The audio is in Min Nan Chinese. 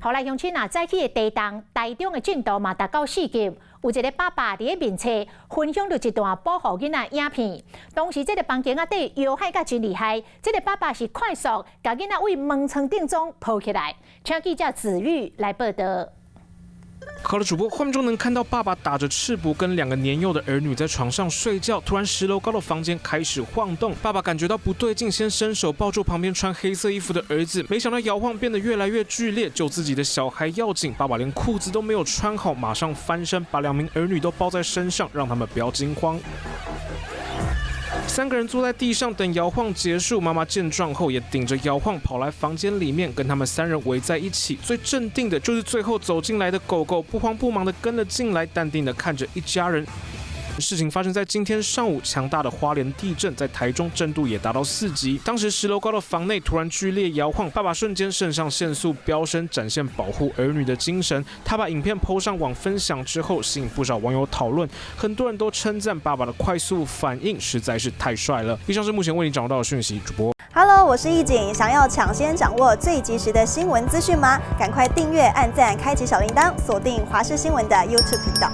予來鄉親啊，早起的地動，台中的震度嘛達到4級。有一个爸爸佇咧面冊分享著一段保護囡仔影片。當時這个房間仔底搖晃甲真厲害，這个爸爸是快速共囡仔對門窗頂中抱起來。請記者子玉來報道。好的，主播，畫面中能看到爸爸打着赤膊，跟兩個年幼的兒女在床上睡覺。突然，10樓高的房間開始晃動，爸爸感覺到不對勁，先伸手抱住旁邊穿黑色衣服的兒子。沒想到搖晃變得越來越劇烈，救自己的小孩要緊，爸爸連褲子都沒有穿好，馬上翻身把兩名兒女都包在身上，讓他們不要驚慌。三個人坐在地上等搖晃結束，媽媽見狀後也頂着搖晃跑來房間裡面，跟他們三人圍在一起。最鎮定的就是最後走進來的狗狗，不慌不忙的跟了進來，淡定的看着一家人。事情發生在今天上午，強大的花蓮地震在台中震度也達到4級。當時10樓高的房內突然劇烈搖晃，爸爸瞬間腎上腺素飆升，展現保護兒女的精神。他把影片 PO 上網分享之後，吸引不少網友討論，很多人都稱讚爸爸的快速反應實在是太帥了。以上是目前為你掌握到的訊息，主播。 Hello，我是易景，想要搶先掌握最及時的新聞資訊嗎？趕快訂閱、按讚、開啟小鈴鐺，鎖定華視新聞的 YouTube 頻道。